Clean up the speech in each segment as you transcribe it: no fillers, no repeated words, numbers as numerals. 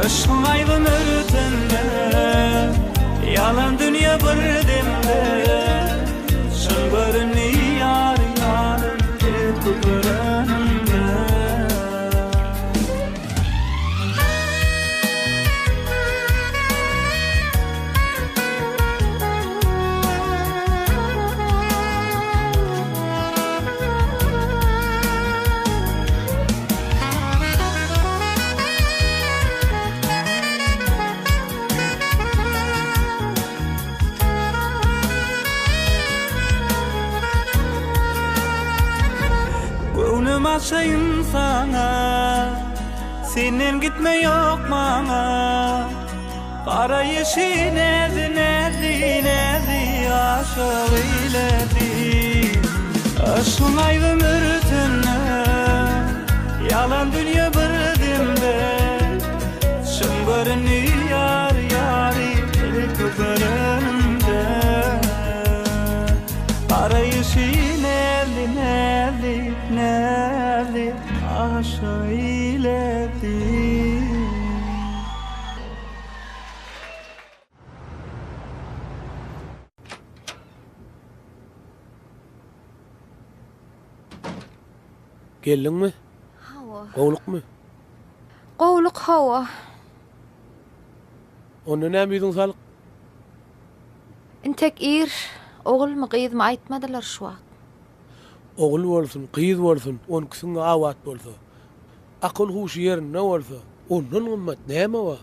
Yşkyň aýbyn örtende, Ýalan dünýe bir demde, Çyn göründi ýar ýarym ilki görenimde. Göwnüm açaýyn saňa, Senden gitme ýok maňa. Garaýşy näzi näzi näzi aşyk eýledi. Yşgyň aýbym örtende, Ýalan dünýe bir demde. Çyn göründi ýar ýary ilki görenimde. Garaýşy näzli näzli näzli aşyk eýledi. Geldiňmi? Hawa. Gowlukmy? Gowluk hawa. Onda näme ýüzüň salyk? Intek ir, ogulmy, gyzmy aýtmadylar şu wagt. Ogul bolsun, gyz bolsun, onkisiň abat bolsa. Akyl-huşy ýerinde bolsa, ondan gymmat näme bar?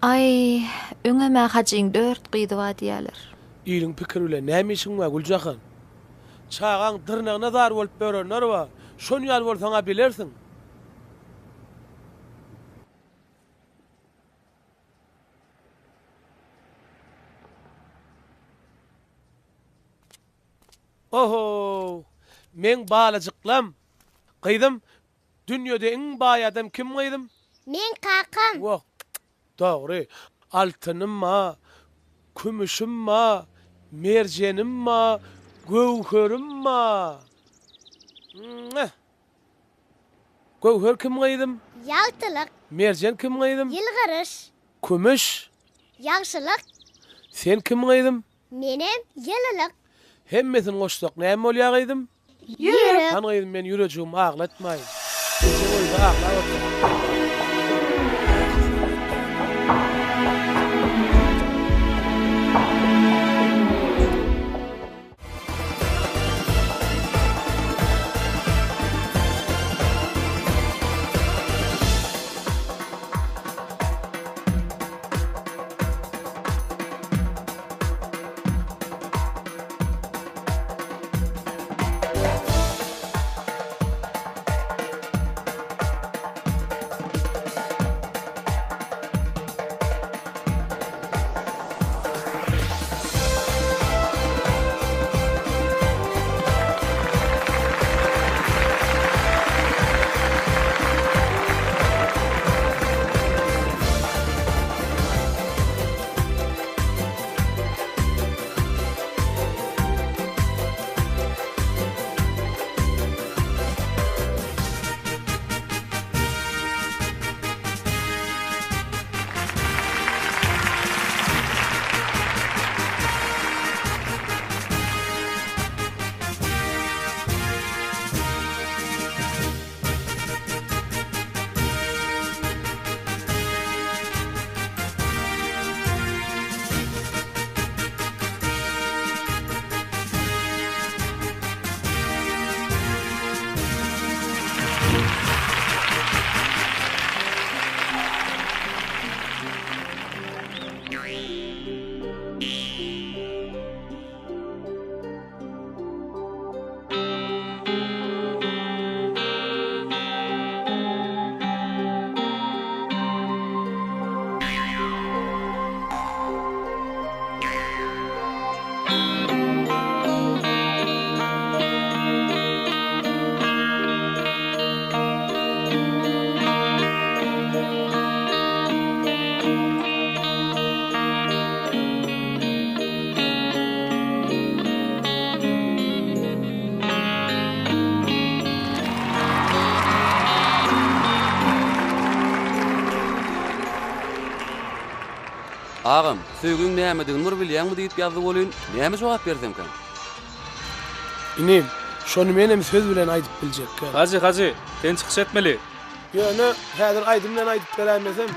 Aý, öňem-ä Hajyň dört gyzy bar diýýäler. Iliň pikiri bilen näme işiň bar, Güljahan? Çagaň dyrnagyna zar bolup ýörenler bar. Şon ýaly bolsaň-a bilersiň. Oho! Meň balajyklam! Gyzym, dünýede iň baý adam kim gyzym? Meň kakam. Wah, dogry. Altynym ba, kümüşim ba, merjenim ba, göwherim ba. Mwah! Göwher kim gyzym? Ýagtylyk. Merjen kim gyzym? Ýylgyryş. Kümüş. Ýagşylyk. Sen kim gyzym? Menem ýylylyk. Hemmesini goşsak näme bolýar gyzym? Ýürek. Han gyzym men ýürejigimi aglatmaýyn. Ejeň öýde aglap otyr. Agam, söýgiň nämedigini bir bilýäňmi diýip ýazdy welin, näme jogap bersemkäm? Inim, şony menem söz bilen aýdyp biljekgä. Hajy, Hajy, sen çykyş etmeli. Ýöne, häzir aýdym bilen aýdyp beräýmesem.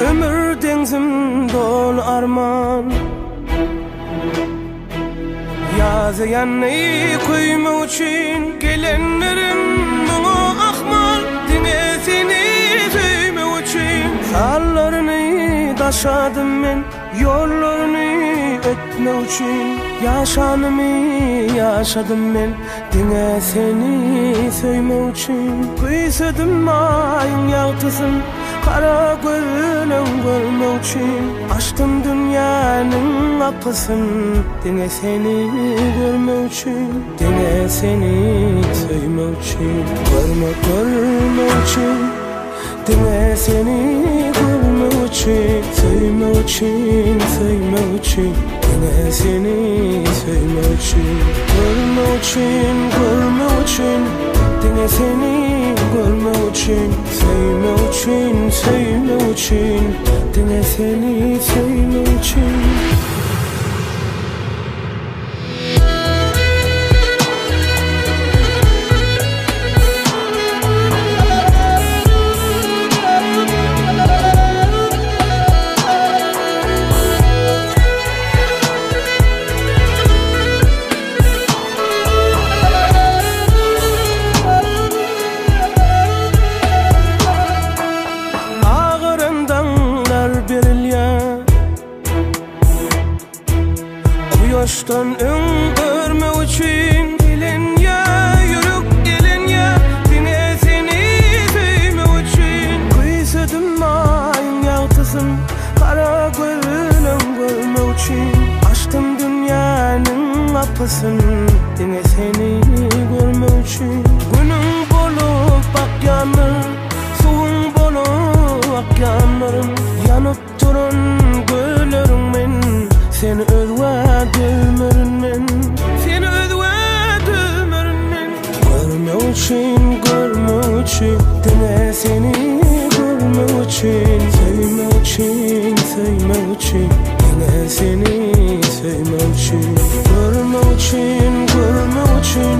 Ömür deňzim doly arman Ýazy ýandy köýmek üçin Gelenlerim muňa ahmal Diňe seni söýmek üçin Sallaryny daşadym men Ýollaryny ötmek üçin Ýaşanymy ýaşadym men Diňe seni söýmek üçin Küýsedim aýyň ýagtysyn Gara gözleň görmek üçin Açdym dünýäniň gapysyn Diňe seni görmek üçin Diňe seni söýmek üçin Görmek görmek üçin Diňe seni görmek üçin Söýmek üçin söýmek üçin Diňe seni söýmek üçin Görmek üçin görmek üçin Diňe seni görmek üçin Söýmek üçin söýmek üçin Diňe seni söýmek üçin. Agyran daňlar berilýär. Kuýaşdan öň görmek üçin Elenýär ýürek elenýär Diňe seni söýmek üçin Küýsedim aýyň ýagtysyn Gara gözleň görmek üçin Açdym dünýäniň gapysyn Diňe seni görmek üçin Günüň bolup bakýandyr Suwuň bolup akýandyryn Ýanyp duran gözleriň men Seni özgä dözmerin men Seni özgä dözmerin men Görmek üçin, görmek üçin Diňe seni görmek üçin Söýmek üçin, söýmek üçin Diňe seni söýmek üçin Görmek üçin, görmek üçin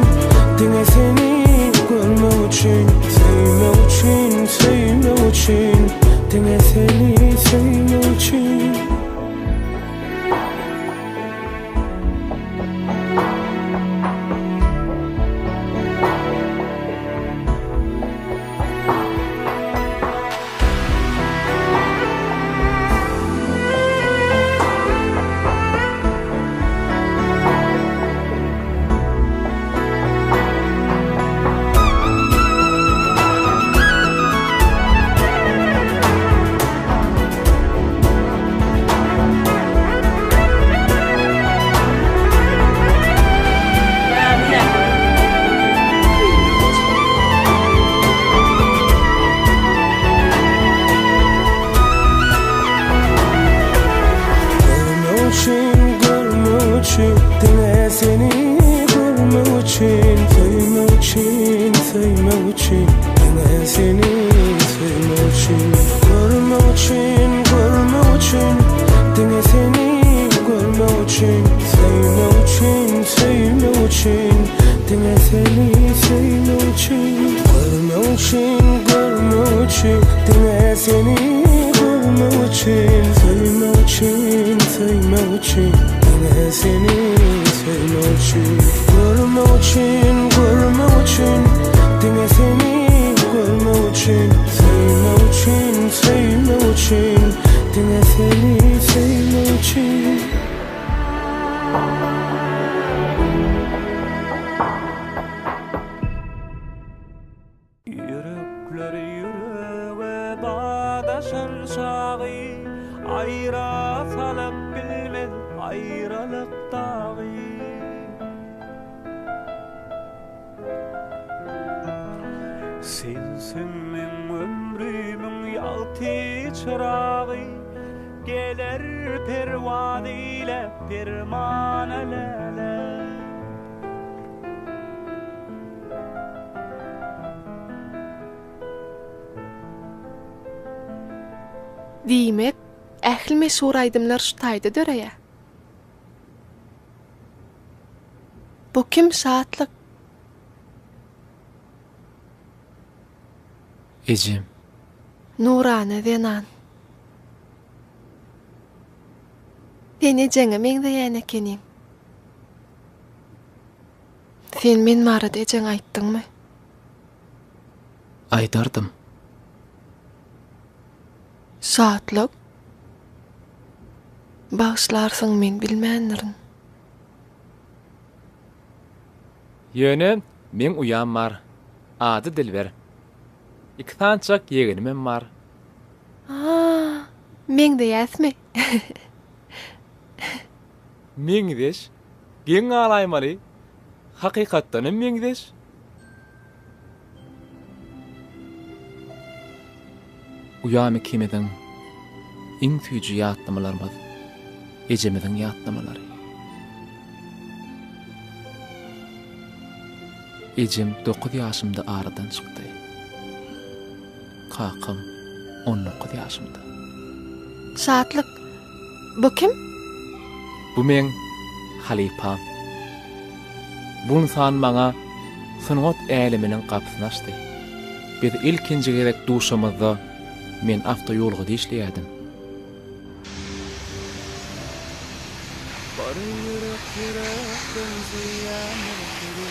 Diňe seni görmek üçin Söýmek üçin, söýmek üçin Diňe seni söýmek üçin. Görmek üçin, görmek üçin Diňe seni görmek üçin Söýmek üçin, söýmek üçin Diňe seni söýmek üçin Görmek üçin, görmek üçin Diňe seni görmek üçin Söýmek üçin, söýmek üçin Diňe seni söýmek üçin Görmek üçin, görmek üçin Diňe seni görmek üçin Söýmek üçin, söýmek üçin Diňe seni söýmek üçin Görmek üçin, görmek üçin Diňe seni görmek üçin Söýmek üçin, söýmek üçin Diňe seni söýmek üçin. çyragy Geler perwaz eýläp permana läle. Diýmek, ähli meşhur aýdymlar şu taýda döreýär. Bu kim Şatlyk? Ejem. Nurana zenan. Sen ejeňe meňzeýän ekeniň. Sen men barada ejeňe aýtdyňmy? Aýdardym. Şatlyk. Bagyşlarsyň men bilmändirin. Ýöne meň uýam bar. Ady Dilber. Iki sançak ýegenimem bar. A, meňzeýäsmi? Meňzeş. Geň galaýmaly. Hakykatdanam meňzeş. Uýam ikimiziň iň süýji ýatlamalarymyz ejemiziň ýatlamalary. Ejem dokuz ýaşymda aradan çykdy. Kakam 19 ýaşymda. Şatlyk, bu kim? Bu meň halypam. Bu ynsan maňa sungat äleminiň gapysyny açdy. Biz ilkinji gezek duşamyzda men awtoýulgada işleýärdim. Bir ýürek ýürekden söýýändir seni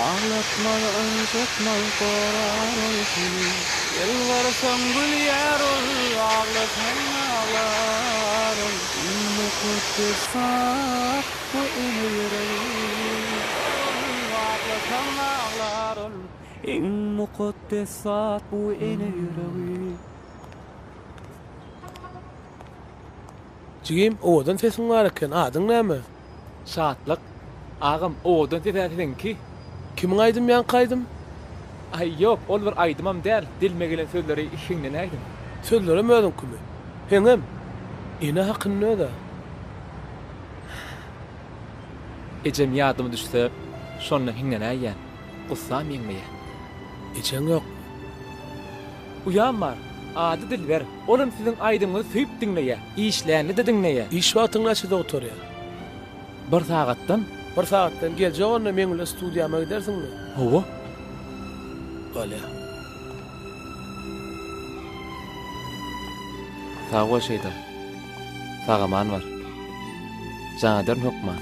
Aglatmaz ynjytmaz gorar ol seni Ýylgyrsaň gülýär ol aglasaň aglar ol Iň mukaddes zat bu ene ýüregi Aglasaň aglar ol Iň mukaddes zat bu ene ýüregi. Jigim, owadan sesiň bar eken, adyň näme? Şatlyk, agam, owadan ses-ä siziňki. Kimiň aýdymy ýaňky aýdym? Aý, ýok, ol bir aýdymam däl, dilime gelen sözleri hiňlenäýdim. Sözlerem özüňkimi? Heňem, ene hakynda öz-ä. Ejem ýadyma düşse, şonda hiňlenäýýän, gussam ýeňleýär. Ejeň ýokmy? Uýam bar, ady Dilber. Olam siziň aýdymyňyzy söýüp diňleýär. Işlände-de diňleýär. Iş wagtyň näçede gutarýar? Bir sagatdan. Bir sagatdan geljek onda meň bilen studiýama gidersiňmi? Hawa. Bolýar. Sag bol Şeýda. Sag-aman bar. Jaň ederin hökman.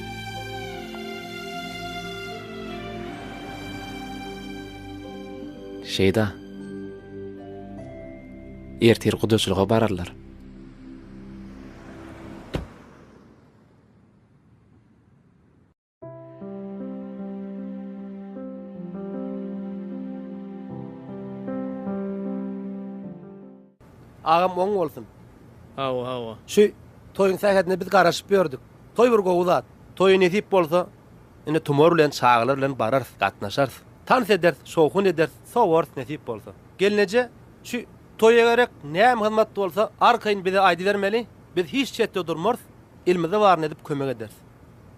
Şeýda. Ertir gudaçylyga bararlar. Agam oň bolsun. Hawa hawa. Şu toýuň sähedine biz garaşyp ýördük. Toý bir gowy zat. Toýa nesip bolsa, indi tumar bilen, çagalar bilen bararys, gatnaşarys. Tans ederis, şowhun ederis, sowarys nesip bolsa. Gelneje, şu toýa gerek näme hyzmat bolsa, arkaýyn bize aýdybermeli. Biz hiç çetde durmarys, elimizde baryny edip kömek ederis.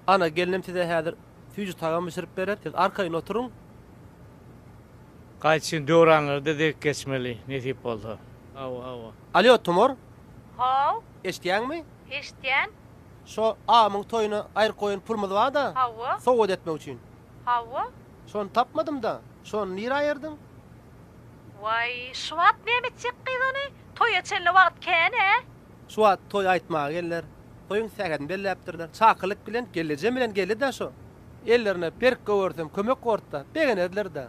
Ana, gelnem size häzir süýji tagam bişirip berer, siz arkaýyn oturyň. Gaýçyn döwranlarda degip geçmeli, nesip bolsa. Hawa, hawa. Alýo, Tumar. How. Eşidýäňmi? Eşidýän. Şo agamyň toýuna aýryp goýan pulumyz bar-da. Hawa. Sowgat etmek üçin. Hawa. Şony tapmadym-da. Şony nirä aýyrdyň? Waý, şu wagt näme etjek gyz ony? Toýa çenli wagt kän-ä. Şu wagt toý aýtmaga geldiler. Toýuň sähedini belläpdirler. Çakylyk bilen gelnejem bilen geldi-dä şo. Ellerine berk göwersem kömek bordy-da, begenerdiler-dä.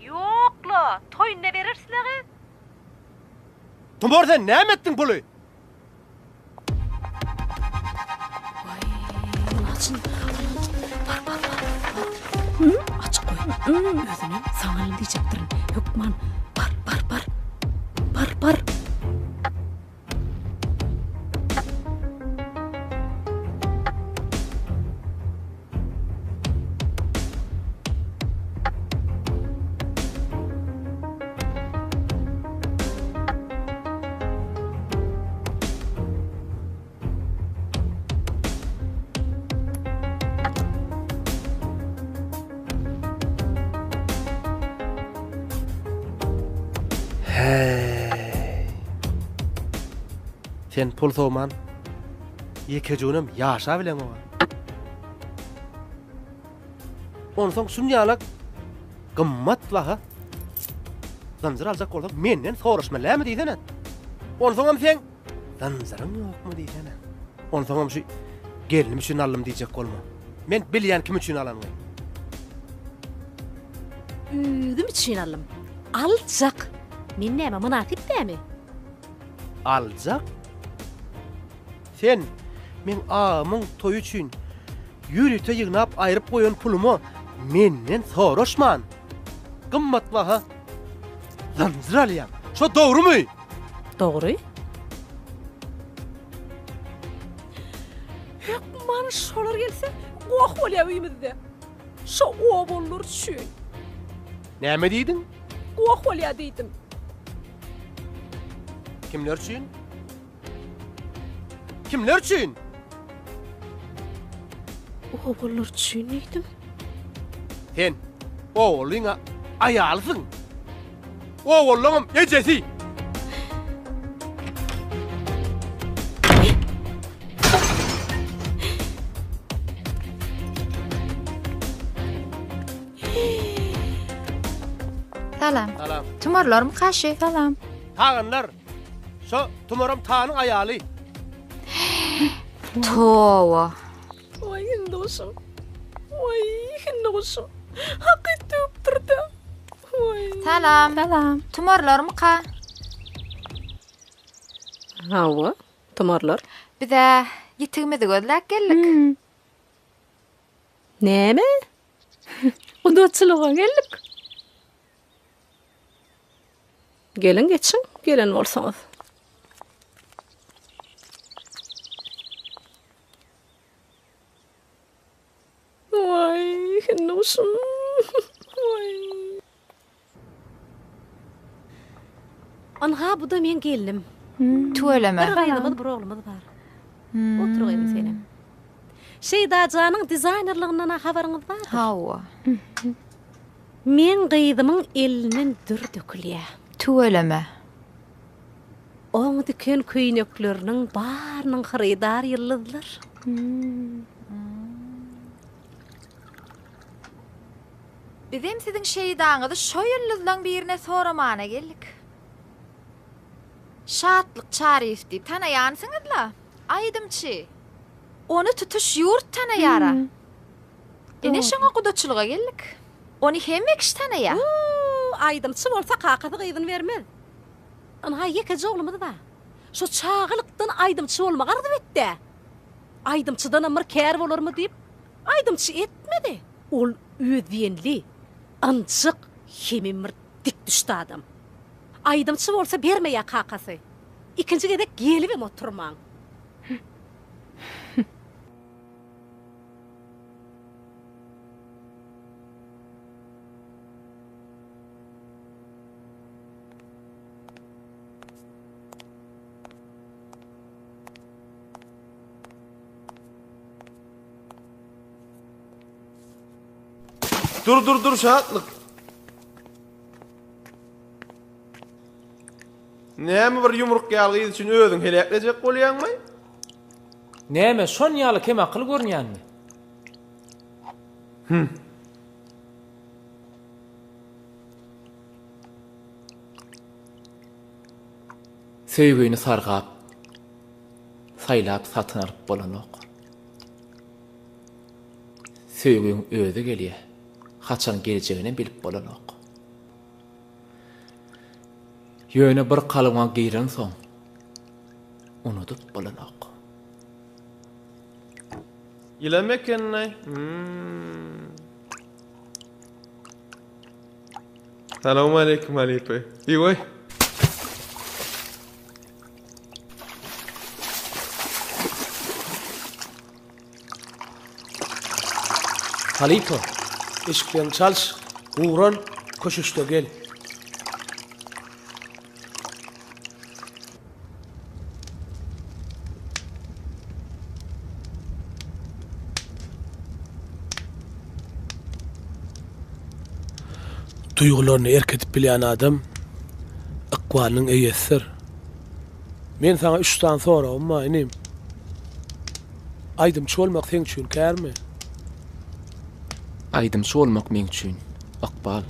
Ýok-la, toýunda bereris-le gyz. Tumar sen näme etdiň puly? Waý, Laçyn, bar, bar, bar, bar. Açyk goý. Özünem saňa alyn diýjekdirin. Hökman bar, bar, bar. Bar, bar. Sen pul sowman ýekeje günem ýaşa bileňoga. Onsoň şunýalak gymmat baha zynjyr aljak bolsaň menden soraşmaly dälmi diýsene. Onsoňam seň zynjyryň ýokmy diýsene. Onsoňam şu gelnim üçin aldym diýjek bolma. Men bilýän kim üçin alanyňy. Özüm üçin aldym. Aljak. Men näme mynasyp dämi? Aljak? Sen meň agamyň toýy üçin ýörite ýygnap aýryp goýan puluma menden soraşman, gymmatbaha zynjyr alýaň. Şo dogrumy? Dogry. Hökman şolar gelse goh bolýar öýümizde. Şo obalylar üçin. Näme diýdiň? Goh bolýar diýdim. Kimler üçin? Kimler üçin? Obalylar üçin diýdim. Sen obalyň aýalysyň. Obalylaryňam ejesi. Salam. Salam. Tumarlarmy kaşy? Salam. Taganlar. Şo Tumaram Tanyň aýaly. Towa. Waý hinduşum. Waý hinduşum. Hakyt döwüpdir-dä. Waý. Salam. Salam. Tumarlarmyka? Hawa, tumarlar. Biz-ä ýitigimizi gözläp geldik. Näme? Gudaçylyga geldik. Geliň geçiň, gelen bolsaňyz. Waý, hinduşum. Waý. Ynha, bu-da meň gelnim. Tüweleme. Bir gyzymyz, bir oglumyz bar. Otur gyzym senem. Şeýda janyň dizaýnerligyndan-a habaryňyz bardyr. Hawa. Meň gyzymyň elinden dür dökülýär. Tüweleme. Oň diken köýnekleriniň barynyň hyrydar ýyldyzlar. Bizem siziň şeýdaňyzy şo ýyldyzlaň birine soramana geldik. Şatlyk Çaryýew diýip tanaýansyňyz-la, aýdymçy. Ony tutuş ýurt tanaýar-a. Ine şoňa gudaçylyga geldik. Ony hemme kişi tanaýar. Huu, aýdymçy bolsa kakasy gyzyny bermez. Ynha ýekeje oglumyz bar. Şo çagalykdan aýdymçy bolmagy arzuw etdi-ä. Aýdymçydanam bir kär bolarmy diýip, aýdymçy etmedi. Ol özdiýenli, ynjyk hemem bir dikdüşdi adam. Aýdymçy bolsa bermeýär kakasy. Ikinji gezek gelibem oturmaň. Dur dur dur şatlyk. Näme bir ýumruk ýaly gyz üçin özüň heläklejek bolýaňmy? Näme şon ýaly kemakyl görünýänmi? Hüm. Söýgini sargap, saýlap satyn alyp bolanok. Söýgiň özi gelýär, haçan geljeginem bilip bolanok. Ýöne bir kalbyňa girensoň, unudyp bolanok. Ýylam ekenlaý. Hmm. Salowmaleýkim halypa. Iwoý. Halypa, eşikleňi çalyş, guran, köşeşde gel. Duýgularyna erk edip bilýän adam ykbalynyň eýesidir. Men saňa üç sany soragym bar, inim. Aýdymçy bolmak seň üçin kärmi? Aýdymçy bolmak meň üçin ykbal.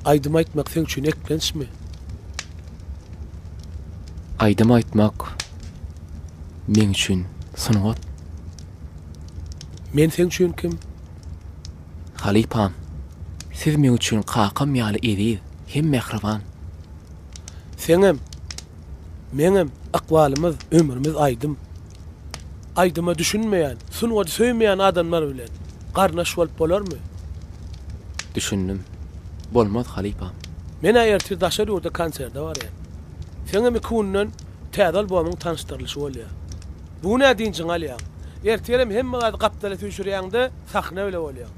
Aýdym aýtmak seň üçin eklençmi? Aýdym aýtmak meň üçin sungat. Men seň üçin kim? Halypam, siz meň üçin kakam ýaly eziz hem mähriban. Seňem, meňem ykbalymyz, ömrümiz aýdym. Aýdyma düşünmeýän, sungaty söýmeýän adamlar bilen garyndaş bolup bolarmy? Düşündim. Bolmaz, halypam. Men-ä ertir daşary ýurda konserde barýan. Seňem iki günden täze albomyň tanyşdyrylyşy bolýar. Bu gün-ä dynjyňy alýaň. Ertirem hemme zady gapdala süýşürýäň-de, sahna bile bolýaň.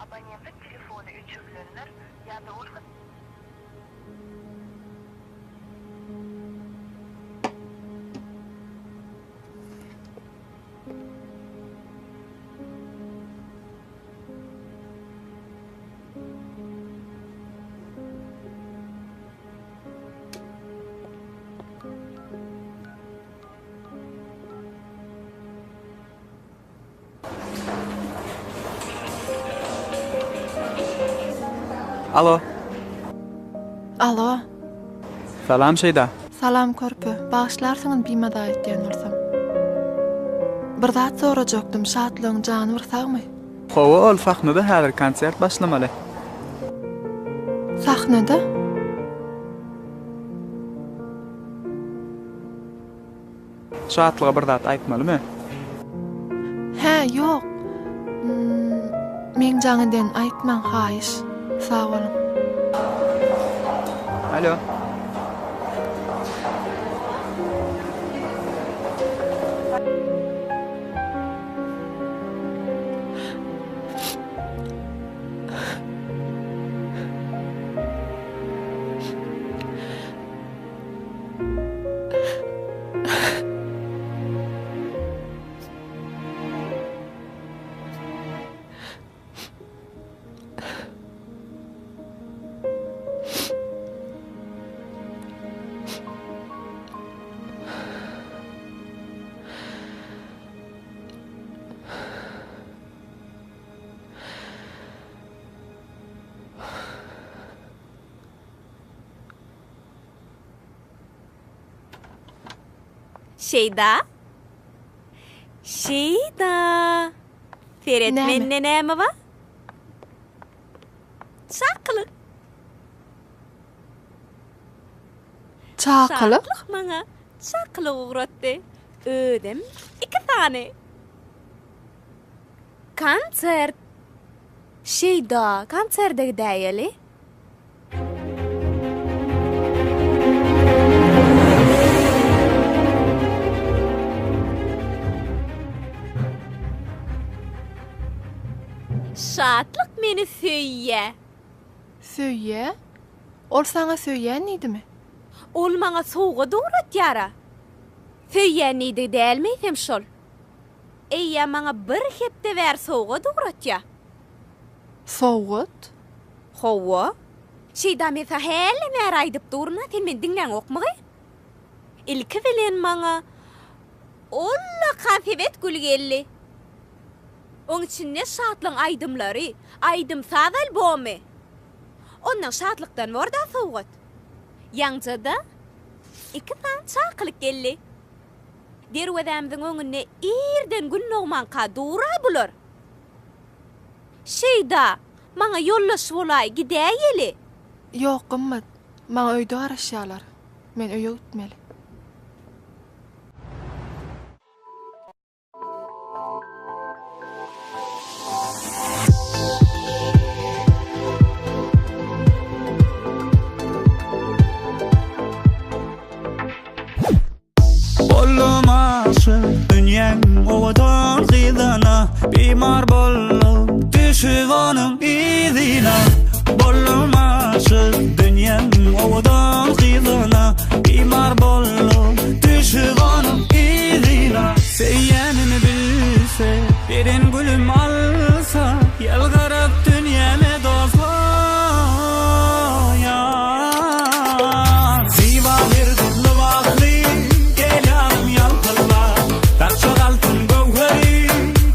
Abonentiň telefony öçürilendir ýa-da ol Alo. Alo. Salam Şeýda. Salam körpe. Bagyşlarsyňyz bimaza etýän bolsam. Bir zat sorajakdym, Şatlygyň jany bir sagmy? Hawa ol sahnada häzir konsert başlamaly. Sahnada? Şatlyga bir zat aýtmalymy? Hä, ýok. Meň jaň edenimi aýtmaň, haýyş. Sag boluň. Alo. Şeýda? Şeýda! Seret Näme? mende näme bar? Çakylyk. Çakylyk? Şatlyk maňa çakylyk ugratdy. Özem iki sany. Konsert. Şeýda, konserde gidäýeli. Şatlyk meni söýýä. Söýýä? Ol saňa söýýän diýdimi? Ol maňa sowgat ugratýar-a. Söýýän diýdigi dälmi eýsem şol? Eýýäm maňa bir hepde bäri sowgat ugratýar. Sowgat? Hawa. Şeýda men saňa hälem bäri aýdyp durun-a, sen meni diňläňokmygy? Ilki bilen maňa ullakan sebet gül geldi. Oň içinde Şatlygyň aýdymlary, aýdym-saz albomy. Ondan Şatlykdan bor-da sowgat. Ýaňja-da iki sany çakylyk geldi. Derwezämiziň öňünde irden gün dogmanka dur-a bular. Şeýda, maňa ýoldaş bolaý, gidäýeli. Ýok, Gymmat, maňa öýde garaşýarlar. Men öýe gitmeli. Boldum aşyk dünýäň owadan gyzyna Bimar boldum düşüp onuň yzyna Boldum aşyk dünýäň owadan gyzyna Bimar boldum düşüp onuň yzyna Söýýänimi bilse beren gülüm alsa Ýalgaryp dünýäme dostlar ýar Zyba berdi lybasly gel ýarym ýalpylla Dakjak altyn göwheri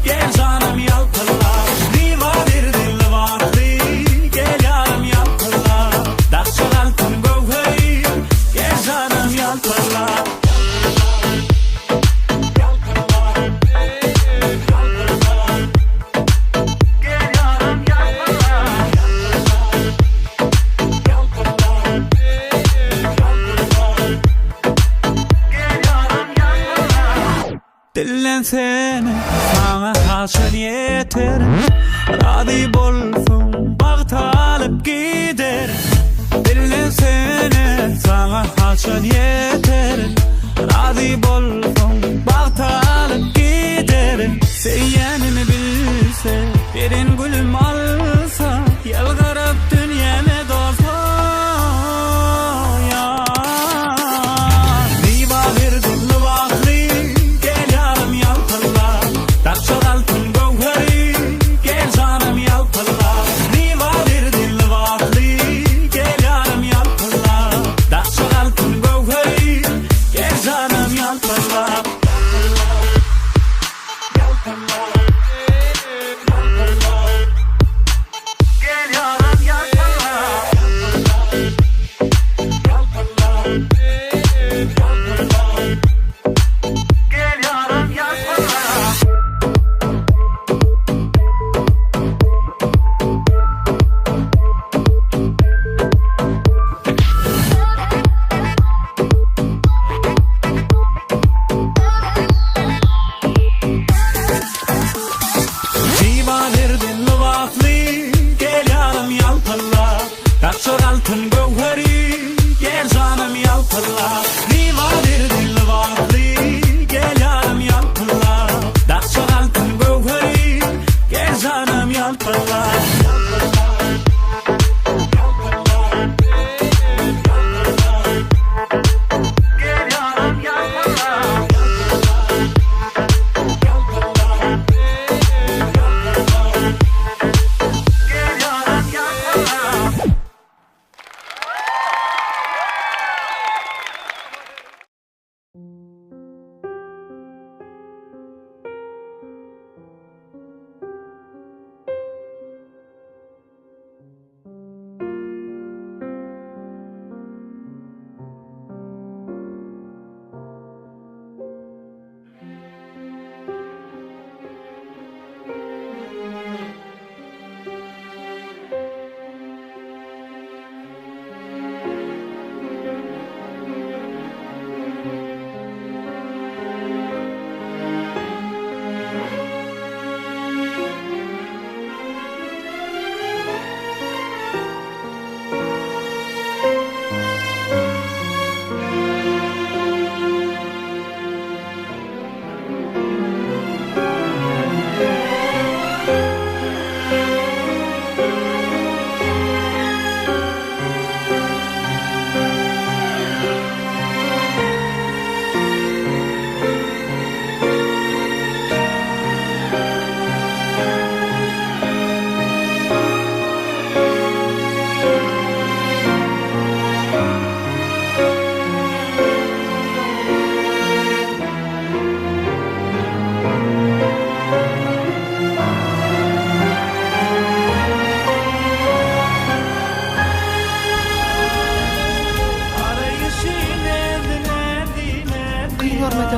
gel janym ýalpylla Zyba berdi lybasly gel ýarym ýalpylla Dakjak altyn göwheri gel janym ýalpylla. Dillensene, saňa haçan ýeterin Razy bolsaň, bagta alyp giderin Dillensene, saňa haçan ýeterin Razy bolsaň, bagta alyp giderin Söýýänimi bilse, beren gülüm alsa Ýalgaryp dünýäme dostlar ýar Zyba berdi lybasly, gel ýarym ýalpylla Dakjak altyn göwheri, gel janym ýalpylla Zyba berdi lybasly, gel ýarym ýalpylla Dakjak altyn göwheri, gel janym ýalpylla.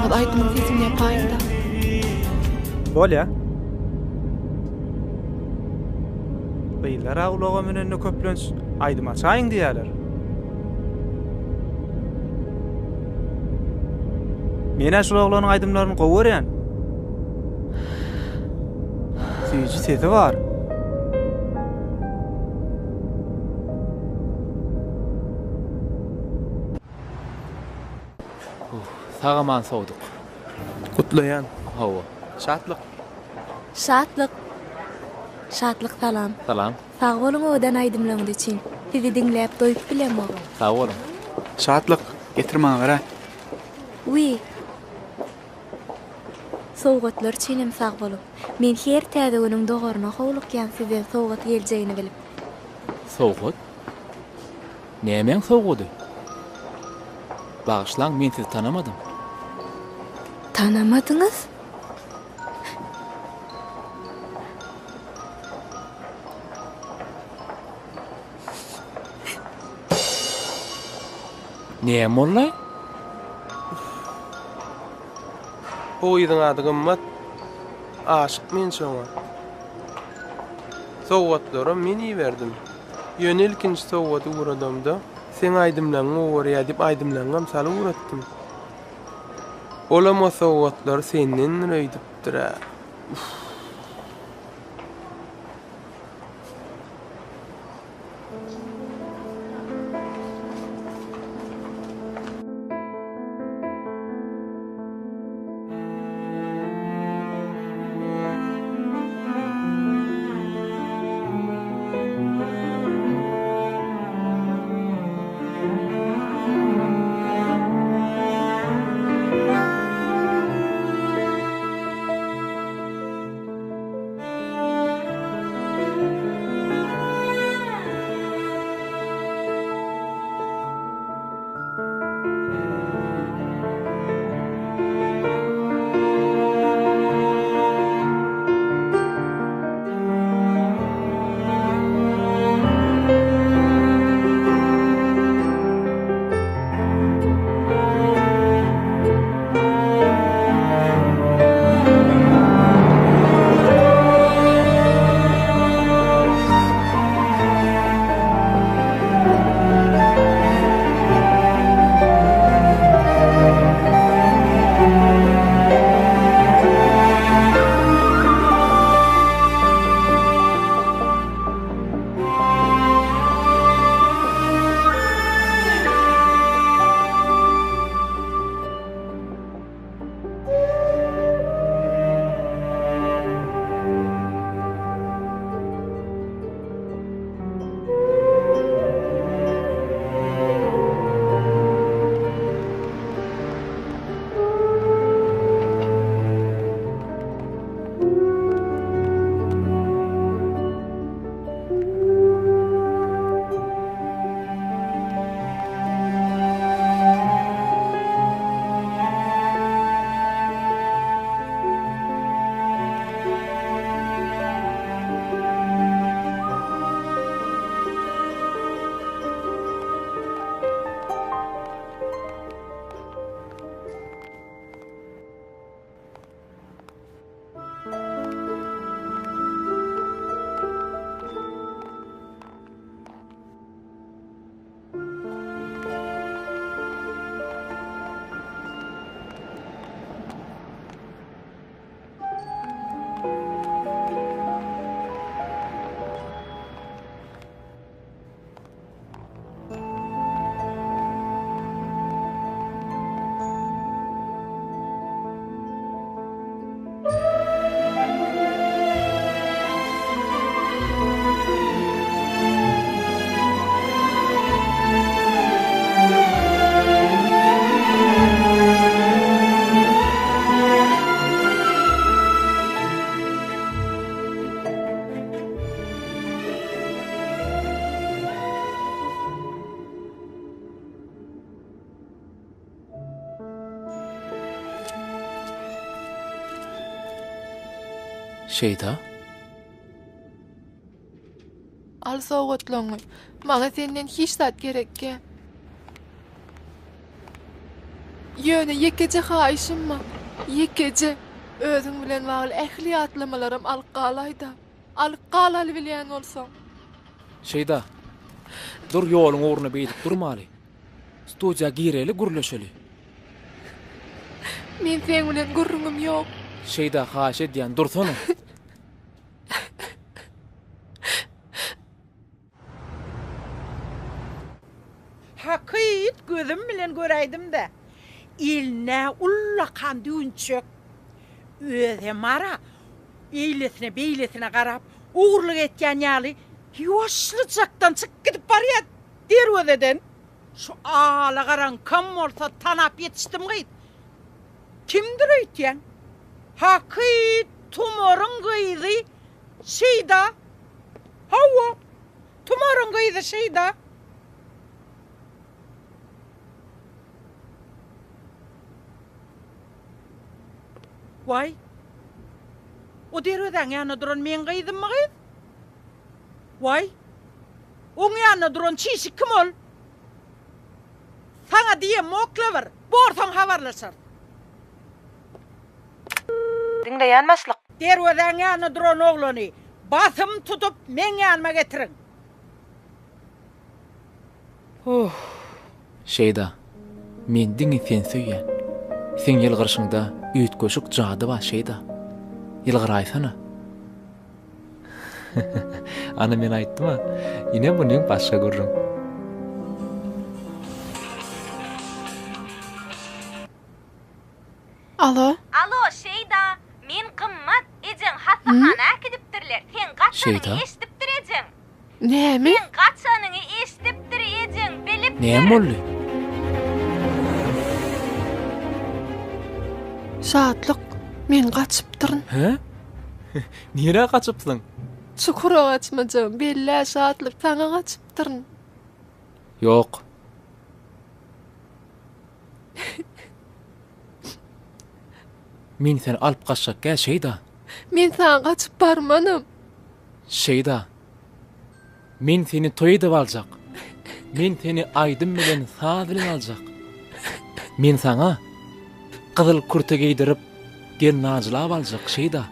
Azajyk aýdymyň sesini ýapaýyň-da. Bolýa. Gyzlar-a ulaga münende köplenç aýdym açaýyň diýýärler. Men-ä şul oglanyň aýdymlaryny gowy görýän. Süýji sesi bar. Sag-aman sowduk. Gutlaýan. Hawa. Şatlyk. Şatlyk. Şatlyk salam. Salam. Sag boluň owadan aýdymlaryňyz üçin. Sizi diňläp doýup bilemok. Sag boluň. Şatlyk, getir maňa beräý. Wiý. Sowgatlar üçinem sag boluň. Men her täze günüň dogaryna howlukýan sizden sowgat geljegini bilip. Sowgat? Nämäň sowgady? Bagyşlaň, men sizi tanamadym. Tanamadyňyz? Näme boldy? Bu gyzyň ady Gymmat. Aşyk men şoňa. Sowgatlaram men iberdim. Ýöne ilkinji sowgady ugradamda, seň aýdymlaňňy gowy görýä diýip aýdymlaňňam salyp ugratdym. Olam o sowgatlary sendendir öýdüpdir-ä. Uff. Şeýda? Al sowgatlaňy. Maňa senden hiç zat gerekgä. Ýöne ýekeje haýyşym bar. Ýekeje. Özüň bilen bagly ähli ýatlamalaram alyp galaý-da. Alyp gal alybilýän bolsaň. Şeýda. Dur ýoluň ugruna beýdip durmaly. Studiýa gireli gürleşeli. Men seň bilen gürrüňim ýok. Şeýda haýyş edýän dursana. Hakyt gözüm bilen göräýdim-dä. Eline ullakan düwünçek. Özem ara eýlesine-beýlesine garap, ogurlyk etýän ýaly ýuwaşlyjakdan çykyp gidip barýar derwezeden. Şu alagaraňkam bolsa tanap ýetişdim gyz. Kimdir öýtýäň? Hakyt Tumaryň gyzy Şeýda. Hawa, Tumaryň gyzy Şeýda. Waý, o derwezäň ýanynda duran meň gyzymmy gyz? Waý, oň ýanynda duran çişik kim ol? Saňa diýemokla bir, borsoň habarlaşarys. Diňleýän başlyk. Derwezäň ýanynda duran oglany basym tutup meň ýanyma getiriň. Huh. Şeýda, men diňe seni söýýän. Seň ýylgyryşyňda üýtgeşik jady bar Şeýda. Ýylgyraýsana. Ana men aýtdym-a. Ine munyň başga gürrüň. Alo. Alo, Şeýda, men Gymmat, ejeň hassahana äkidipdirler, seň gaçanyňy eşidipdir ejeň. Näme? Seň gaçanyňy eşidipdir ejeň, bilipdir. Näme boldy? Şatlyk, men gaçypdyryn. Hä? Nirä gaçypsyň? Çukura gaçmajagym bellä Şatlyk, saňa gaçypdyryn. Ýok. Men seni alyp gaçjak gä Şeýda. Men saňa gaçyp barmanam. Şeýda. Men seni toý edip aljak. Men seni aýdym bilen saz bilen aljak. Men saňa gyzyl kürte geýdirip gelnajylap aljak Şeýda.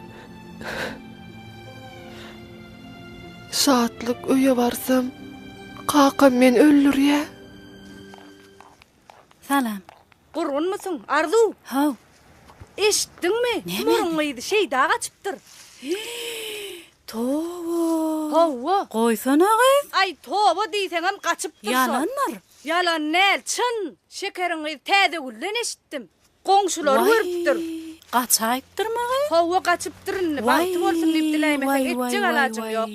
Şatlyk öýe barsam kakam meni öldürýä. Salam. Gurgunmysyň, Arzuw? Haw. Eşitdiňmi? Näme? Tumaryň gyzy Şeýda gaçypdyr. Toba. Hawa. Goýsana gyz. Aý, toba diýseňem gaçypdyr şol. Ýalandyr. Ýalan däl, çyn. Şekeriň gyzy Täzegülden eşitdim. Goňşulary görüpdir. Waý, gaçaýypdyrmy gyz? Hawa, gaçypdyr indi. Bagty bolsun diýip diläýmeseň etjek alajyň ýok.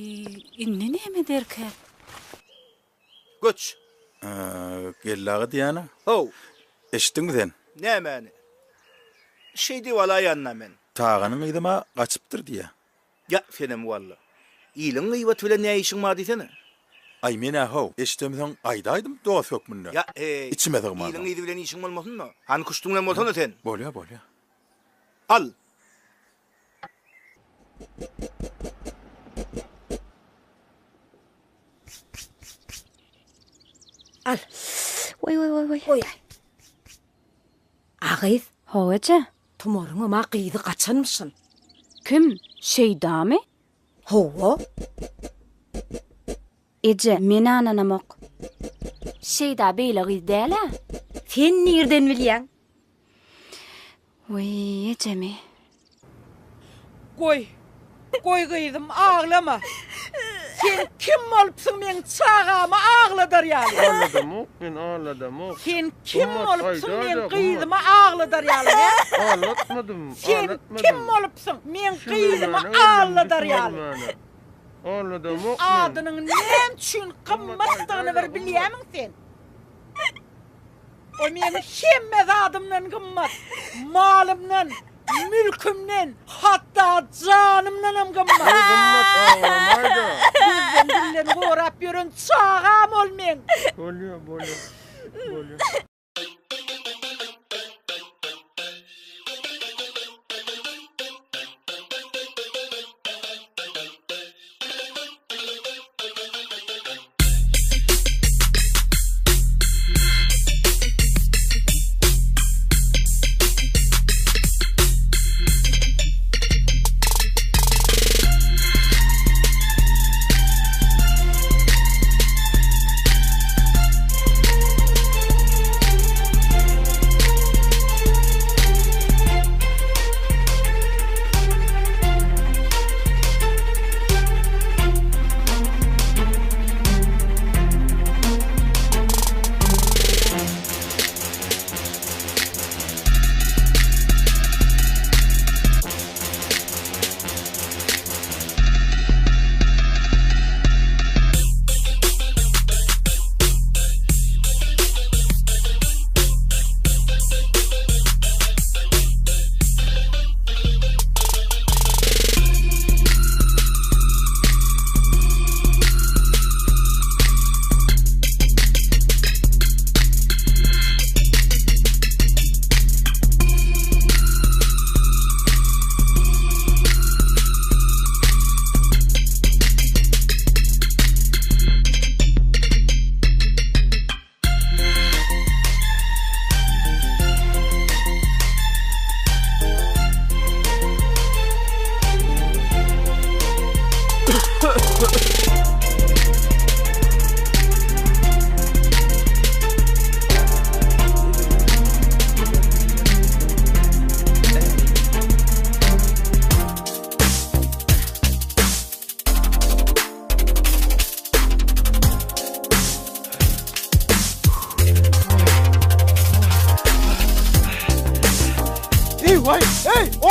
Indi näme ederkä? Göç! Geldi aga diýýän-ä. How! Eşitdiňmi sen? Nämäni? Şeý diýip alaýan-da men. Taganyň gyzam-a gaçypdyr diýýä. Ýa, senem walla. Iliň gyýbaty bilen nä işiň bar diýsene. Aý, men-ä how, eşidemsoň aýdaýdym dost hökmünde. Ýa, heý, Içime sygmansoň. iliň gyzy bilen işiň bolmasyn-da. Hany küşdüň bilen bolsana sen. Bolýa, bolýa. Al! Al. Waý waý waý waý. Goýaý. A gyz. Hawa eje. Tumaryňam-a gyzy gaçanmyşyn. Kim? Şeýdamy? Hawa. Eje, men ananamok. Şeýda beýle gyz däl-ä. Sen nirden bilýäň? Wiý, ejemi. Goý, goý gyzym, aglama. Sen kim bolupsyň meň çagamy agladar ýaly? Agladamok men, agladamok. Sen kim Gymmat, bolupsyň aýdaý-da, meň Gymmat. gyzymy agladar ýaly, hä? Aglatmadym, Sen aglatmadym. kim bolupsyň meň Şu gyzymy melmäne geldim, agladar şu ýaly? melmäne. Agladamok men. Adynyň näme üçin Gymmat, gymmatdygyny aýdaý-da, bir Gymmat. bilýämiň sen? O meniň hemme zadymdan gymmat, malymdan, mülkümden, hatda janymdanam gymmat. Goý Gymmat aglamaýda. Gözden dilden gorap ýören çagam ol meň. Bolýa, bolýa, bolýa.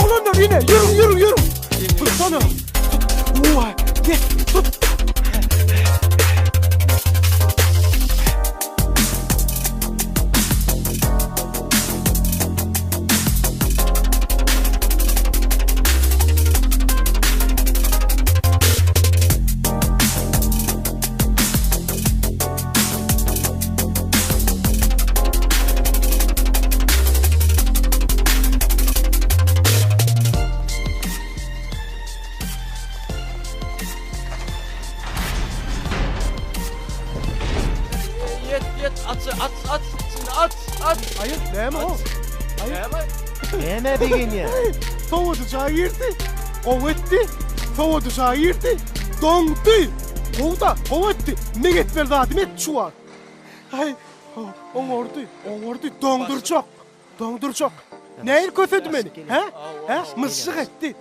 Oglanlar ine, ýörüň, ýörüň, ýörüň. Tutsana. Tut. Waý, ýet, tut. Ýet, ýet, aç, aç, aç, içini aç, aç. Aýyp, näme o? Näme? Näme begenýä? Sowadyja girdi. Gowy etdi. Sowadyja girdi. Doňdy. Gowy-da, gowy etdi. Meň etmeli zadymy etdi şu wagt. Aý, oňardy, oňardy, doňdurjak. Doňdurjak. Nähili kösedi meni, hä? Hä? Myžžyk etdi.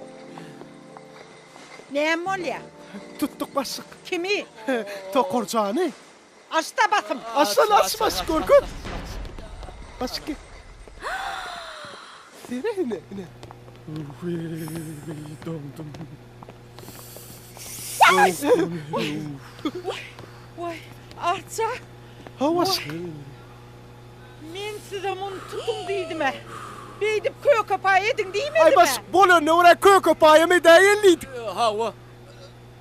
Näme bolýa? Tutduk başlyk. Kimi? Tokarjany. Aç-da basym. Açsana, aç, başlyk, görkez. Başlyk gel. Sere ine, ine. Weý, doňdum. Waý, Arça. Hawa, başlyk. Men size muny tutuň diýdim-ä. Beýdip köke paý ediň diýmedim-ä. Aý, başlyk, bolanyna görä köke paýam edäýeli diýdik. Hawa.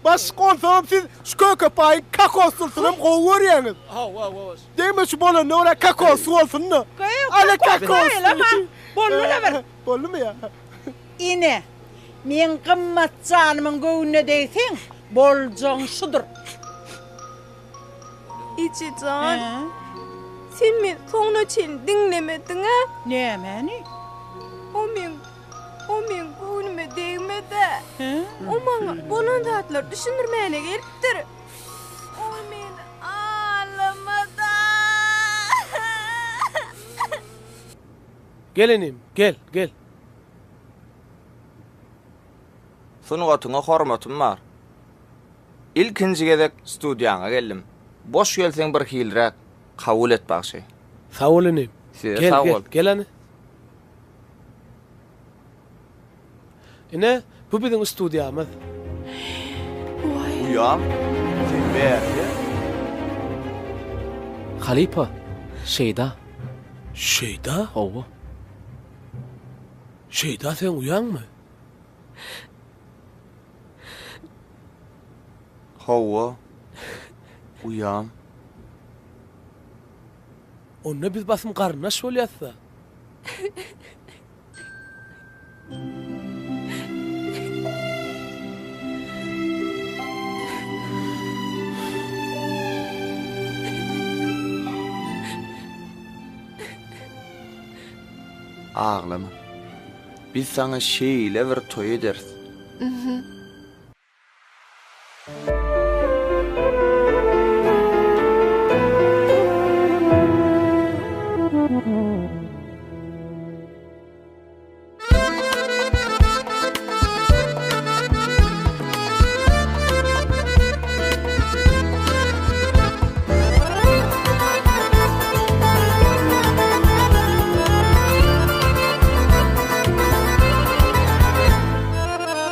Başlyk, onsoňam siz şu köke paýyň kokoslysyny gowy görýäňiz. Hawa, hawa, başlyk. Degme şu bolanyna görä kokosly bolsun-da. Ala kokosly. Boldy-la bir. Boldumy ýa? Ine, meň gymmat janymyň göwnüne degseň, boljagyň şudur. Eje jan, sen meni soňuna çenli diňlemediň-ä? Nämäni? O meň, o meň göwnüme degmedi. O maňa bolan zatlary düşündirmäne gelipdir. O meni alamady. Gel inim, gel, gel. Sungatyňa hormatym bar. Ilkinji gezek studiýaňa geldim. Boş gelseň birhiliräk, kabul et bagşy. Sag bol inim. Size Gel, sag gel, bol. gel hany. Ine, bu biziň studiýamyz. Uýam, sen bärde. Halypa, Şeýda. Şeýda? Hawa. Şeýda seň uýaňmy? Hawa, uýam. Onda biz basym garyndaş bolýas-da. Aglama. Biz saňa şeýle bir toý ederis.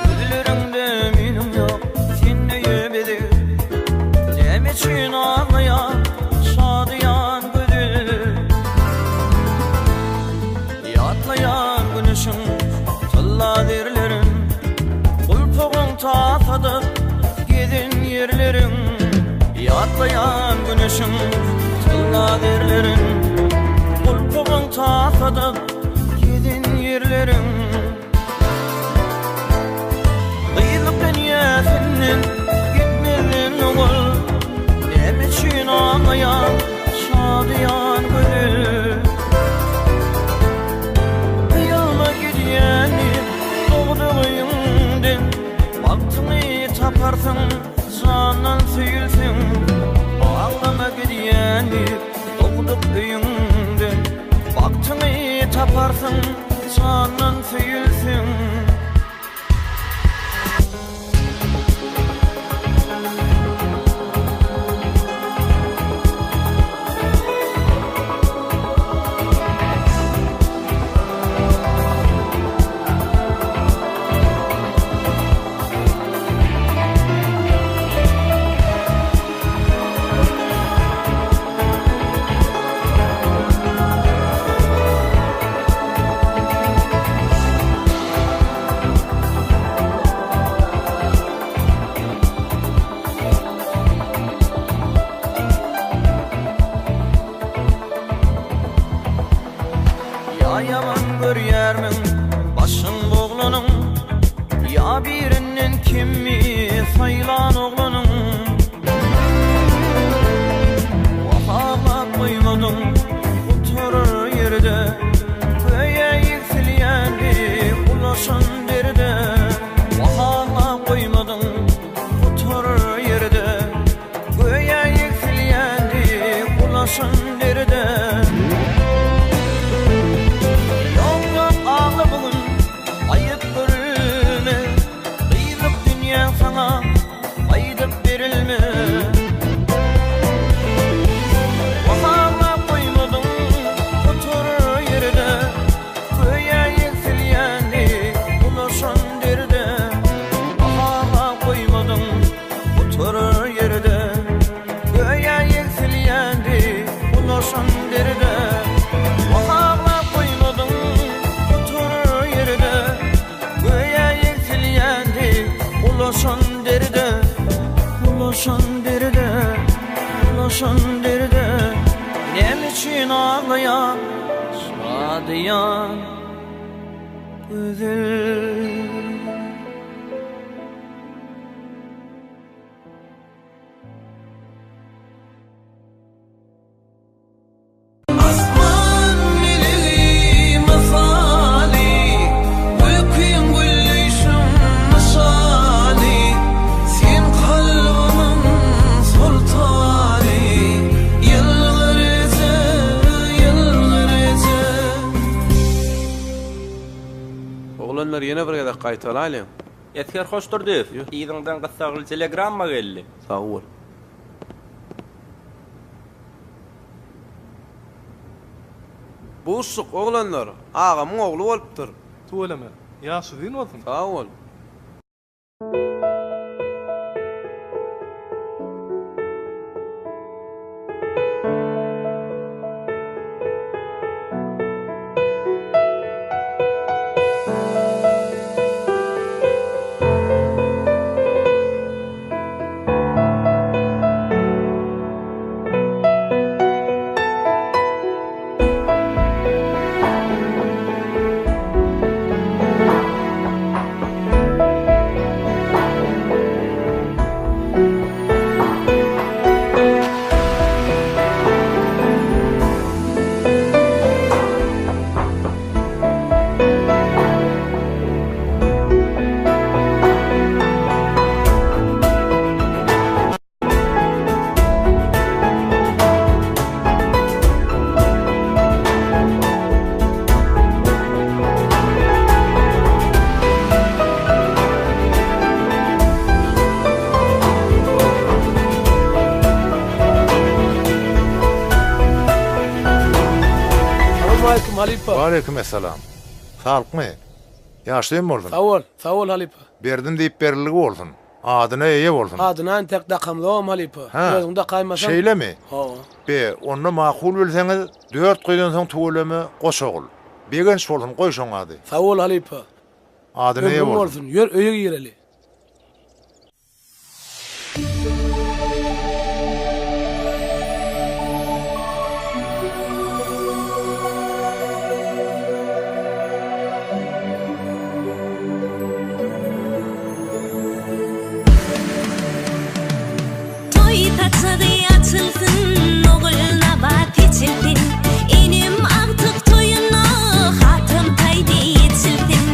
Gözleriňde meniň ýok, sen öýe bezeg. Näme üçin aglaýar şadyýan gözel? Ýatlaýan güneşiň tylla zerlerin, Gulpagyň tasadyp gezen ýerleriň. Ýatlaýan güneşiň tylla zerlerin, Gulpagyň tasadyp gezen ýerleriň. Gyzlyk dünýäsinden gitmezden owal, Näme üçin aglaýaň şadyýan gözel? Hyýalma gidýäni dogduk öýüňden, Bagtyňy taparsyň jandan söýülseň. Aglama gidýäni dogduk öýüňden, Bagtyňy taparsyň jandan söýülseň. birinden kemmi saýlan oglanyň? Wah aglap goýmadyň gutarar ýerde, Köýe ýegsilýändi ulaşan derde. Wah aglap goýmadyň gutarar ýerde, Göýä ýegsilýändi ulaşan derde. Ýok, ýok, agla bu gün, aýyp görülme, Gyzyk dünýäň saňa gaýdyp berilme. Wah, aglap goýmadyň gutarar ýerde, Göýä ýegsilýändi ulaşan derde. Wah, aglap goýmadyň Gutarar ýerde Göýä ýegsilýändi Ulaşan derde Wah aglap goýmadyň Gutarar ýerde Göýä ýegsilýändi Ulaşan derde Ulaşan derde Ulaşan derde Näme üçin aglaýaň Şadyýan gözel. Asman melegi mysaly, Gülkiň gülleýşiň nyşany, Sen kalbymyň soltany, Ýylgyr eje, ýylgyr eje. Oglanlar ýene bir gezek gaýtalalyň. Esger Hoşdurdyýew, yzyňdan gyssagly telegramma geldi. Sag bol. Buşluk, oglanlar! Agamyň ogly bolupdyr. Tüweleme. Ýaş uzyn bolsun. Sag bol. Salowmaleýkim halypa. Waleýkim essalam. Saglykmy? Ýaşly hem bolsun. Sag bol, sag bol halypa. Berdim diýip beriligi bolsun. Adyna eýe bolsun. Adyna entek dakamzogam halypa. Hä. Özüň dakaýmasaň. Şeýlemi? Hawa. Be, onda makul bilseňiz, dört gyzdan soň tüweleme, goş ogul. Begenç bolsun, goý şoň ady. Sag bol halypa. Adyna eýe Ömrüň bolsun. bolsun. Ýör, öýe gireli. Toý saçagy açylsyn, Ogulnabat seçilsin, Enem agtyk toýuna Hatam taýdy eçilsin.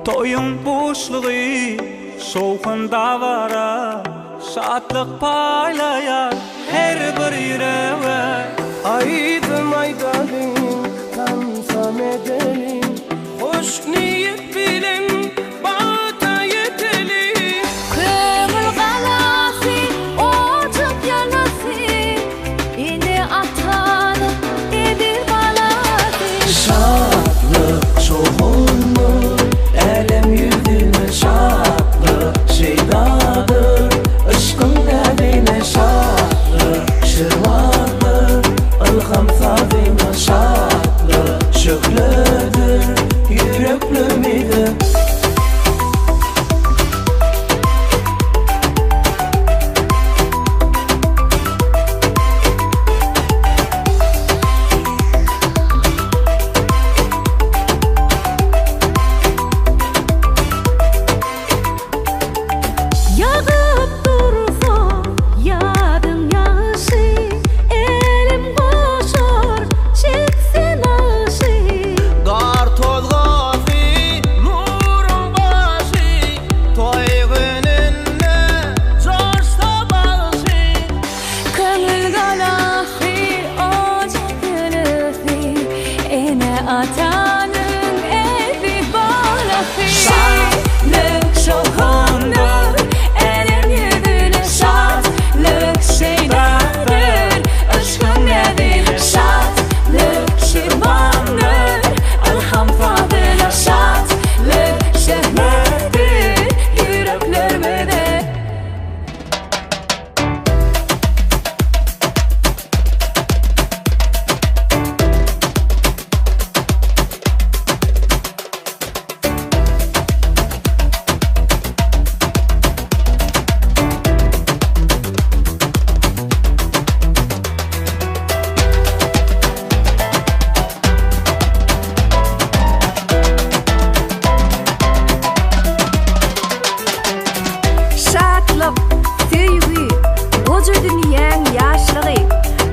Toýuň buşlugy, şowhun dabara, Şatlyk paýlaýar her bir ýürege. Aýdym aýdalyň, tansam edeliň, Hoş niýet bilen bagta ýeteliň. Köňül galasy, ojak ýalasy, Ene-atanyň eziz balasy. Şatlyk şowhundyr älem ýüzüne Şatlyk şeýdadyr yşkyň näzine Şatlyk şirwandyr ylham sazyna Şatlyk şöhledir ýüreklerimize. Ýagyp dursa ýadyň ýagyşy, Elim goşar çekse nagşy. Gar tozgasy, nuruň başy, Toý gününde joşsa bagşy. Köňül galasy, ojak ýelesi, Ene-atanyň eziz balasy. Şatlyk şowhundyr älem ýüzüne, Şatlyk şeýdadyr yşkyň näzine, Şatlyk şirwandyr ylham sazyna, Şatlyk şöhledir ýüreklerimize. Şatlyk, söýgi, goja dünýäň ýaşlygy,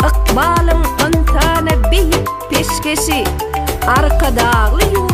Ykbalyň ynsana beýik peşgeşi, Arkadagly ýurdumyzyň.